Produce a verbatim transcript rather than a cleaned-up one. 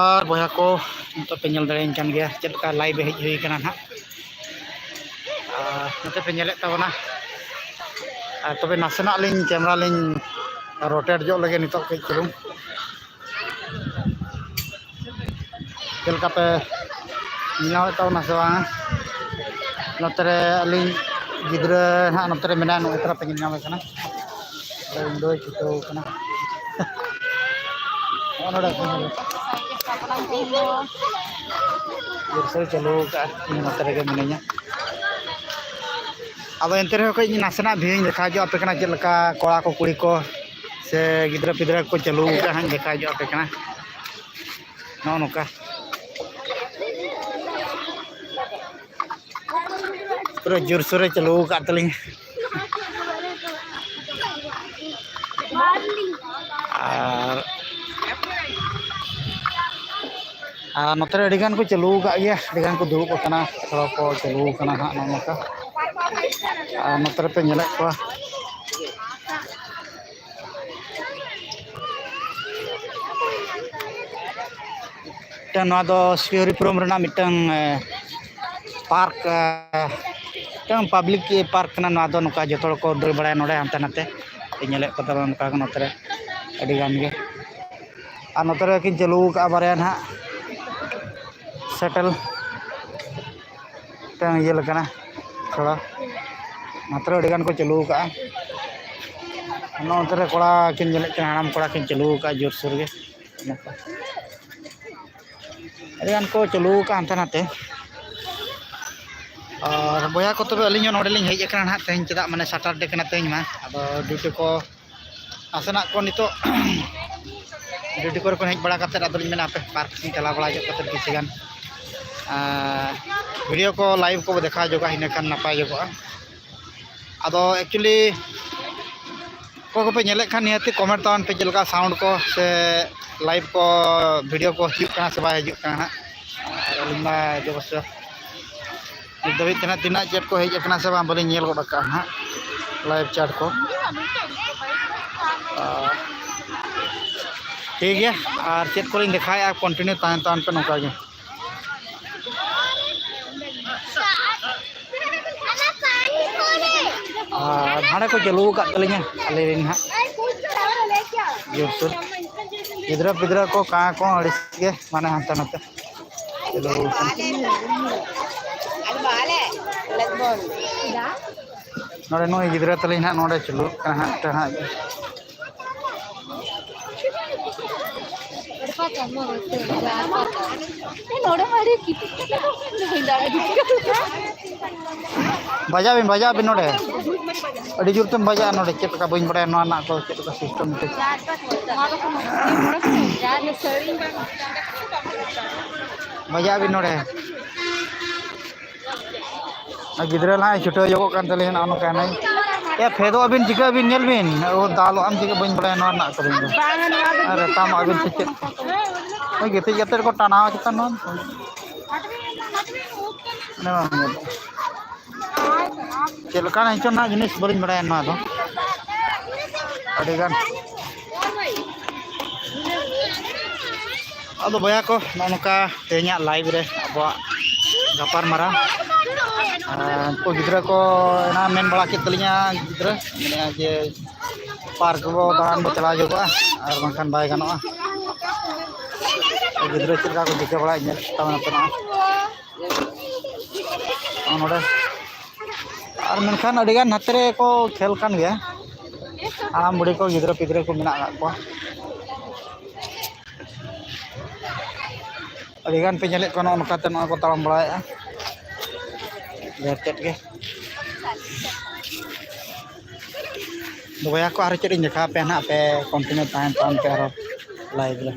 ᱟᱨ ᱵᱚᱭᱦᱟ ᱠᱚ, ᱱᱤᱛᱚᱜ ᱯᱮ ᱧᱮᱞ ᱫᱟᱲᱮᱭᱟᱹᱧ ᱠᱟᱱ ᱜᱮᱭᱟ ᱪᱮᱫ ᱞᱮᱠᱟ live ᱮ ᱦᱮᱡ ᱦᱩᱭ ᱠᱟᱱᱟ ᱱᱟᱦᱟᱜ᱾ ᱟᱨ ᱱᱚᱛᱮ ᱯᱮ ᱧᱮᱞᱮᱫ ᱛᱟᱵᱚᱱᱟ, ᱟᱨ ᱛᱚᱵᱮ ᱱᱟᱥᱮᱱᱟᱜ ᱞᱤᱧ camera ᱞᱤᱧ rotate ᱧᱚᱜ ᱞᱮᱜᱮ ᱱᱤᱛᱚᱜ ᱠᱟᱹᱡ ᱪᱩᱞᱩᱝ᱾ ᱪᱮᱫ ᱞᱮᱠᱟ ᱯᱮ ᱧᱮᱞ ᱧᱟᱢᱮᱫ ᱛᱟᱵᱚᱱᱟ ᱥᱮ ᱵᱟᱝ? ᱱᱚᱛᱮ ᱨᱮ ᱟᱹᱞᱤᱧ ᱜᱤᱫᱽᱨᱟᱹ ᱦᱟᱸᱜ ᱱᱚᱛᱮ ᱨᱮ ᱢᱮᱱᱟᱭᱟ, ᱱᱚᱜᱼᱚᱭ ᱛᱚᱨᱟ ᱯᱮ ᱧᱮᱞ ᱧᱟᱢᱮ ᱠᱟᱱᱟ᱾ ᱟᱫᱚ ᱤᱧ ᱫᱚᱭ ᱪᱷᱩᱴᱟᱹᱣ ᱠᱟᱱᱟ᱾ ᱱᱚᱜᱼᱚ ᱱᱚᱰᱮ ᱠᱚ ᱧᱮᱞ ᱡᱳᱨᱥᱳᱨ ᱪᱟᱹᱞᱩ ᱟᱠᱟᱫᱼᱟ, ᱤᱧ ᱱᱚᱛᱮ ᱨᱮᱜᱮ ᱢᱤᱱᱟᱹᱧᱟ᱾ ᱟᱫᱚ ᱮᱱᱛᱮ ᱨᱮᱦᱚᱸ ᱠᱟᱹᱡ ᱱᱟᱥᱮᱱᱟᱜ view ᱤᱧ ᱫᱮᱠᱷᱟᱣ ᱧᱚᱜ ᱟᱯᱮ ᱠᱟᱱᱟ, ᱪᱮᱫ ᱞᱮᱠᱟ ᱠᱚᱲᱟ ᱠᱚ ᱠᱩᱲᱤ ᱠᱚ ᱥᱮ ᱜᱤᱫᱽᱨᱟᱹ ᱯᱤᱫᱽᱨᱟᱹ ᱠᱚ ᱪᱟᱹᱞᱩ ᱟᱠᱟᱫᱼᱟ ᱦᱟᱸᱜ, ᱤᱧ ᱫᱮᱠᱷᱟᱣ ᱧᱚᱜ ᱟᱯᱮ ᱠᱟᱱᱟ᱾ ᱱᱚᱜᱼᱚ ᱱᱚᱝᱠᱟ ᱯᱩᱨᱟᱹ ᱡᱳᱨᱥᱳᱨᱮ ᱪᱟᱹᱞᱩ ᱟᱠᱟᱫ ᱛᱟᱹᱞᱤᱧᱟ᱾ ᱟᱨ, ᱟᱨ ᱱᱚᱛᱮ ᱨᱮ ᱟᱹᱰᱤᱜᱟᱱ ᱠᱚ ᱪᱟᱹᱞᱩ ᱟᱠᱟᱫ ᱜᱮᱭᱟ, ᱟᱹᱰᱤᱜᱟᱱ ᱠᱚ ᱫᱩᱲᱩᱵ ᱟᱠᱟᱱᱟ, ᱛᱷᱚᱲᱟ ᱠᱚ ᱪᱟᱹᱞᱩ ᱟᱠᱟᱱᱟ ᱦᱟᱸᱜ ᱱᱚᱜᱼᱚ ᱱᱚᱝᱠᱟ᱾ ᱟᱨ ᱱᱚᱛᱮ ᱨᱮᱯᱮ ᱧᱮᱞᱮᱫ ᱠᱚᱣᱟ᱾ ᱢᱤᱫᱴᱟᱝ ᱱᱚᱣᱟ ᱫᱚ ᱥᱤᱣᱲᱤᱯᱩᱨᱩᱢ ᱨᱮᱱᱟᱜ ᱢᱤᱫᱴᱟᱝ, ᱮ, park, ᱮ, ᱢᱤᱫᱴᱟᱝ public park ᱠᱟᱱᱟ᱾ ᱱᱚᱣᱟ ᱫᱚ ᱱᱚᱝᱠᱟ ᱡᱚᱛᱚ ᱦᱚᱲ ᱠᱚ ᱫᱟᱹᱲ ᱵᱟᱲᱟᱭᱟ ᱱᱚᱰᱮ ᱦᱟᱱᱛᱮ ᱱᱟᱛᱮ᱾ ᱧᱮᱞᱮᱫ ᱠᱚ ᱛᱟᱵᱚᱱᱟ ᱱᱚᱝᱠᱟ ᱜᱮ ᱱᱚᱛᱮ ᱨᱮ ᱟᱹᱰᱤ ᱜᱟᱱ ᱜᱮ᱾ ᱟᱨ ᱱᱚᱛᱮ ᱨᱮ ᱠᱤᱱ ᱪᱟᱹᱞᱩ ᱟᱠᱟᱫᱼᱟ ᱵᱟᱨᱭᱟ ᱱᱟᱦᱟᱜ shuttle᱾ ᱢᱤᱫᱴᱟᱝ ᱤᱭᱟᱹ ᱞᱮᱠᱟᱱᱟ ᱛᱷᱚᱲᱟ᱾ ᱱᱚᱛᱮ ᱨᱮ ᱟᱹᱰᱤ ᱜᱟᱱ ᱠᱚ ᱪᱟᱹᱞᱩ ᱟᱠᱟᱫᱼᱟ᱾ ᱱᱚᱛᱮ ᱨᱮ ᱠᱚᱲᱟ ᱠᱤᱱ ᱧᱮᱞᱮᱫ ᱠᱟᱱᱟ, ᱦᱟᱲᱟᱢ ᱠᱚᱲᱟ ᱠᱤᱱ ᱪᱟᱹᱞᱩ ᱟᱠᱟᱫᱼᱟ ᱡᱳᱨᱥᱳᱨ ᱜᱮ᱾ ᱟᱹᱰᱤ ᱜᱟᱱ ᱠᱚ ᱪᱟᱹᱞᱩ ᱟᱠᱟᱫᱼᱟ ᱦᱟᱱᱛᱮ ᱱᱟᱛᱮ᱾ ᱟᱨ ᱵᱚᱭᱦᱟ ᱠᱚ, ᱛᱚᱵᱮ ᱟᱹᱞᱤᱧ ᱦᱚᱸ ᱱᱚᱰᱮ ᱞᱤᱧ ᱦᱮᱡ ᱟᱠᱟᱱᱟ ᱱᱟᱦᱟᱜ ᱛᱮᱦᱮᱧ, ᱪᱮᱫᱟᱜ ᱢᱟᱱᱮ Saturday ᱠᱟᱱᱟ ᱛᱮᱦᱮᱧ ᱢᱟ, ᱟᱫᱚ duty ᱠᱚ ᱱᱟᱥᱮᱱᱟᱜ ᱠᱚ ᱱᱤᱛᱚᱜ duty ᱠᱚᱨᱮ ᱠᱷᱚᱱ ᱦᱮᱡ ᱵᱟᱲᱟ ᱠᱟᱛᱮᱫ ᱟᱫᱚᱞᱤᱧ ᱢᱮᱱᱟ ᱦᱟᱯᱮ park ᱥᱮᱫ ᱪᱟᱞᱟᱣ ᱵᱟᱲᱟ ᱧᱚᱜ ᱠᱟᱛᱮᱫ ᱠᱤᱪᱷᱩ ᱜᱟᱱ, ᱟᱨ video ᱠᱚ live ᱠᱚ ᱫᱮᱠᱷᱟᱣ ᱧᱚᱜᱟ, ᱤᱱᱟᱹ ᱠᱷᱟᱱ ᱱᱟᱯᱟᱭ ᱧᱚᱜᱚᱜᱼᱟ᱾ ᱟᱫᱚ actually ᱚᱠᱚᱭ ᱠᱚᱯᱮ ᱧᱮᱞᱮᱫ ᱠᱷᱟᱱ ᱱᱤᱦᱟᱹᱛᱤ comment ᱛᱟᱵᱚᱱ ᱯᱮ, ᱪᱮᱫ ᱞᱮᱠᱟ sound ᱠᱚ ᱥᱮ live ᱠᱚ video ᱠᱚ ᱦᱤᱡᱩᱜ ᱠᱟᱱᱟ ᱥᱮ ᱵᱟᱭ ᱦᱤᱡᱩᱜ ᱠᱟᱱᱟ ᱦᱟᱸᱜ᱾ ᱟᱨ ᱚᱵᱚᱥᱥᱚ ᱱᱤᱛ ᱫᱷᱟᱹᱵᱤᱡ ᱛᱮ ᱱᱟᱦᱟᱜ ᱛᱤᱱᱟᱹᱜ ᱪᱮᱫ ᱠᱚ ᱦᱮᱡ ᱟᱠᱟᱱᱟ ᱥᱮ ᱵᱟᱝ, ᱵᱟᱹᱞᱤᱧ ᱧᱮᱞ ᱜᱚᱫ ᱟᱠᱟᱫᱼᱟ ᱱᱟᱦᱟᱜ ᱞᱟᱭᱤᱵᱷ ᱪᱟᱴ ᱠᱚ᱾ ᱟᱨ ᱴᱷᱤᱠ ᱜᱮᱭᱟ, ᱟᱨ ᱪᱮᱫ ᱠᱚᱞᱤᱧ ᱫᱮᱠᱷᱟᱣᱮᱫᱼᱟ, ᱠᱚᱱᱴᱤᱱᱤᱭᱩ ᱛᱟᱦᱮᱱ ᱛᱟᱦᱮᱱ ᱯᱮ ᱱᱚᱝᱠᱟ ᱜᱮ᱾ ᱟᱨ ᱦᱟᱸᱰᱮ ᱠᱚ ᱪᱟᱹᱞᱩ ᱟᱠᱟᱫ ᱛᱟᱹᱞᱤᱧᱟ ᱟᱞᱮ ᱨᱮᱱ ᱦᱟᱸᱜ ᱡᱳᱨᱥᱳᱨ᱾ ᱜᱤᱫᱽᱨᱟᱹ ᱯᱤᱫᱽᱨᱟᱹ ᱠᱚ ᱠᱟᱬᱟ ᱠᱚ ᱟᱹᱲᱤᱥ ᱜᱮ, ᱢᱟᱱᱮ ᱦᱟᱱᱛᱮ ᱱᱟᱛᱮ ᱪᱟᱹᱞᱩ ᱟᱠᱟᱱᱟ᱾ ᱱᱚᱰᱮ ᱱᱩᱭ ᱜᱤᱫᱽᱨᱟᱹ ᱛᱟᱹᱞᱤᱧ ᱦᱟᱸᱜ ᱱᱚᱰᱮ ᱪᱟᱹᱞᱩᱜ ᱠᱟᱱᱟ ᱦᱟᱸᱜ, ᱢᱤᱫᱴᱟᱝ ᱦᱟᱸᱜ᱾ ᱵᱟᱡᱟᱣ ᱵᱤᱱ, ᱵᱟᱡᱟᱣ ᱵᱤᱱ ᱱᱚᱰᱮ᱾ ᱟᱹᱰᱤ ᱡᱳᱨ ᱛᱮᱢ ᱵᱟᱡᱟᱜᱼᱟ ᱱᱚᱰᱮ, ᱪᱮᱫ ᱞᱮᱠᱟ ᱵᱟᱹᱧ ᱵᱟᱲᱟᱭᱟ ᱱᱚᱣᱟ ᱨᱮᱱᱟᱜ ᱫᱚ, ᱪᱮᱫ ᱞᱮᱠᱟ ᱥᱤᱥᱴᱮᱢ ᱛᱮ᱾ ᱵᱟᱡᱟᱜ ᱵᱤᱱ ᱱᱚᱰᱮ᱾ ᱟᱨ ᱜᱤᱫᱽᱨᱟᱹ ᱱᱟᱦᱟᱜ ᱮ ᱪᱷᱩᱴᱟᱹᱣ ᱧᱚᱜᱚᱜ ᱠᱟᱱ ᱛᱟᱞᱮᱭᱟ, ᱱᱚᱜᱼᱚ ᱱᱚᱝᱠᱟ ᱱᱟᱭ᱾ ᱮ, ᱯᱷᱮᱫᱚᱜ ᱟᱹᱵᱤᱱ, ᱪᱤᱠᱟᱹ ᱟᱹᱵᱤᱱ, ᱧᱮᱞ ᱵᱤᱱ᱾ ᱳ, ᱫᱟᱞᱚᱜ ᱟᱢ, ᱪᱤᱠᱟᱹ ᱵᱟᱹᱧ ᱵᱟᱲᱟᱭᱟ ᱱᱚᱣᱟ ᱨᱮᱱᱟᱜ ᱛᱟᱹᱞᱤᱧ ᱫᱚ᱾ ᱵᱟᱝᱟ, ᱱᱚᱣᱟ ᱫᱚ ᱟᱨ ᱨᱮᱛᱟᱢᱚᱜ ᱟᱹᱵᱤᱱ ᱥᱮ ᱪᱮᱫ? ᱳᱭ, ᱜᱤᱛᱤᱡ ᱠᱟᱛᱮ ᱠᱚ ᱴᱟᱱᱟᱣ ᱪᱮᱛᱟᱱ ᱱᱚᱣᱟ ᱫᱚ᱾ ᱚᱱᱮ ᱵᱟᱝ ᱧᱮᱞᱚᱜᱼᱟ᱾ ᱪᱮᱫ ᱞᱮᱠᱟᱱ ᱦᱚᱪᱚ ᱱᱟᱦᱟᱜ ᱡᱤᱱᱤᱥ ᱵᱟᱹᱞᱤᱧ ᱵᱟᱲᱟᱭᱟ ᱱᱚᱣᱟ ᱫᱚ᱾ ᱟᱹᱰᱤᱜᱟᱱ᱾ ᱟᱫᱚ ᱵᱚᱭᱦᱟ ᱠᱚ, ᱱᱚᱜᱼᱚ ᱱᱚᱝᱠᱟ ᱛᱮᱦᱮᱧᱟᱜ ᱞᱟᱭᱤᱵᱷ ᱨᱮ ᱟᱵᱚᱣᱟᱜ ᱜᱟᱯᱟᱞ ᱢᱟᱨᱟᱣ᱾ ᱟᱨ ᱩᱱᱠᱩ ᱜᱤᱫᱽᱨᱟᱹ ᱠᱚ ᱮᱱᱟ ᱢᱮᱱ ᱵᱟᱲᱟ ᱠᱮᱫ ᱛᱟᱹᱞᱤᱧᱟ ᱜᱤᱫᱽᱨᱟᱹ, ᱢᱮᱱᱮᱫᱼᱟ ᱡᱮ ᱯᱟᱨᱠ ᱵᱚ ᱫᱟᱬᱟᱱ ᱵᱚ ᱪᱟᱞᱟᱣ ᱧᱚᱜᱚᱜᱼᱟ, ᱟᱨ ᱵᱟᱝᱠᱷᱟᱱ ᱵᱟᱭ ᱜᱟᱱᱚᱜᱼᱟ᱾ ᱜᱤᱫᱽᱨᱟᱹ ᱪᱮᱫ ᱞᱮᱠᱟ ᱠᱚ ᱪᱤᱠᱟᱹ ᱵᱟᱲᱟᱭᱮᱫ ᱧᱮᱞ ᱛᱟᱵᱚᱱ ᱟᱯᱮ ᱱᱚᱜᱼᱚᱭ᱾ ᱱᱚᱜᱼᱚ ᱱᱚᱰᱮ᱾ ᱟᱨ ᱢᱮᱱᱠᱷᱟᱱ ᱟᱹᱰᱤᱜᱟᱱ ᱱᱟᱛᱮ ᱨᱮᱠᱚ ᱠᱷᱮᱞ ᱠᱟᱱ ᱜᱮᱭᱟ᱾ ᱦᱟᱲᱟᱢ ᱵᱩᱲᱦᱤ ᱠᱚ, ᱜᱤᱫᱽᱨᱟᱹ ᱯᱤᱫᱽᱨᱟᱹ ᱠᱚ ᱢᱮᱱᱟᱜ ᱟᱠᱟᱫ ᱠᱚᱣᱟ᱾ ᱟᱹᱰᱤᱜᱟᱱ ᱯᱮ ᱧᱮᱞᱮᱫ ᱠᱚᱣᱟ, ᱱᱚᱜᱼᱚ ᱱᱚᱝᱠᱟᱛᱮ ᱱᱚᱜᱼᱚᱭ ᱠᱚ ᱛᱟᱲᱟᱢ ᱵᱟᱲᱟᱭᱮᱫᱼᱟ᱾ ᱰᱷᱮᱨ ᱛᱮᱫ ᱜᱮ᱾ ᱵᱚᱭᱦᱟ ᱠᱚ, ᱟᱨ ᱪᱮᱫ ᱤᱧ ᱫᱮᱠᱷᱟᱣ ᱟᱯᱮᱭᱟ ᱱᱟᱦᱟᱜ, ᱯᱮ ᱠᱚᱱᱴᱤᱱᱤᱭᱩ ᱛᱟᱦᱮᱱ ᱛᱟᱵᱚᱱ ᱯᱮ ᱟᱨᱦᱚᱸ ᱞᱟᱭᱤᱵᱷ ᱨᱮ᱾